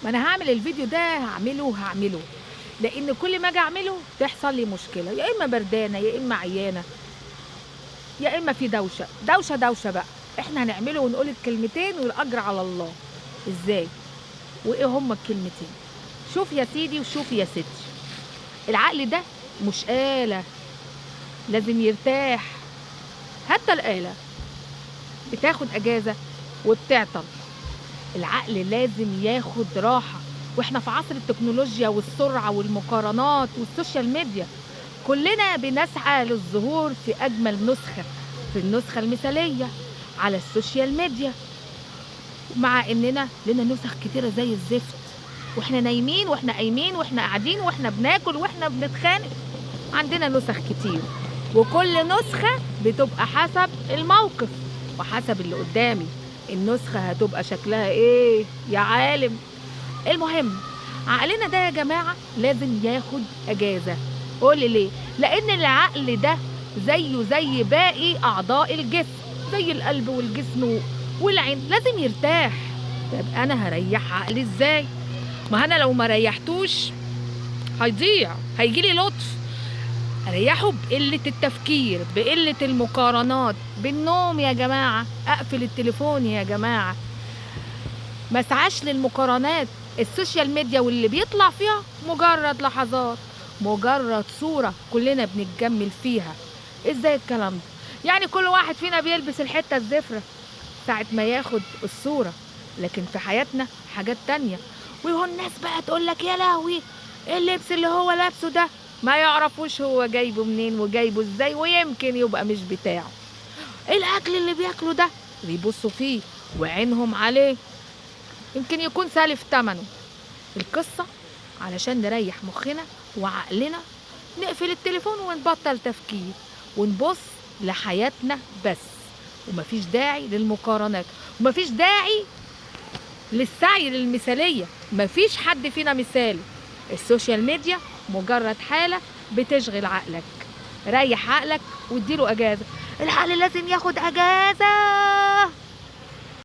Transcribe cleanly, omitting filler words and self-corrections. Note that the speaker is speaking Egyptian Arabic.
ما انا هعمل الفيديو ده، هعمله لان كل ما اجي اعمله تحصل لي مشكله، يا اما بردانه يا اما عيانه يا اما في دوشه دوشه دوشه. بقى احنا هنعمله ونقول الكلمتين والاجر على الله. ازاي وايه هما الكلمتين؟ شوف يا سيدي وشوف يا ستي، العقل ده مش آلة، لازم يرتاح. حتى الآلة بتاخد اجازه وبتعطل، العقل لازم ياخد راحه. واحنا في عصر التكنولوجيا والسرعه والمقارنات وال social media، كلنا بنسعى للظهور في اجمل نسخه، في النسخه المثاليه على ال social media، مع اننا لنا نسخ كتيره زي الزفت. واحنا نايمين واحنا قايمين واحنا قاعدين واحنا بناكل واحنا بنتخانق، عندنا نسخ كتير، وكل نسخه بتبقى حسب الموقف وحسب اللي قدامي. النسخة هتبقى شكلها ايه يا عالم؟ المهم عقلنا ده يا جماعة لازم ياخد اجازة. قولي ليه؟ لان العقل ده زيه زي باقي اعضاء الجسم، زي القلب والجسم والعين، لازم يرتاح. طب انا هريح عقلي ازاي؟ ما انا لو ما ريحتوش هيضيع، هيجيلي لطف. اريحه بقلة التفكير، بقلة المقارنات، بالنوم يا جماعة، اقفل التليفون يا جماعة، ما اسعاش للمقارنات. ال social media واللي بيطلع فيها مجرد لحظات، مجرد صورة كلنا بنتجمل فيها. ازاي الكلام ده؟ يعني كل واحد فينا بيلبس الحتة الزفرة ساعة ما ياخد الصورة، لكن في حياتنا حاجات تانية. وهو الناس بقى تقولك يا لهوي ايه اللبس اللي هو لابسه ده، ما يعرفوش هو جايبه منين وجايبه ازاي، ويمكن يبقى مش بتاعه. الاكل اللي بياكله ده بيبصوا فيه وعينهم عليه، يمكن يكون سالف تمنه. القصة علشان نريح مخنا وعقلنا نقفل التليفون ونبطل تفكير ونبص لحياتنا بس، ومفيش داعي للمقارنات، ومفيش داعي للسعي للمثالية. مفيش حد فينا مثالي. ال social media مجرد حالة بتشغل عقلك. ريح عقلك واديله اجازة. العقل لازم ياخد اجازة.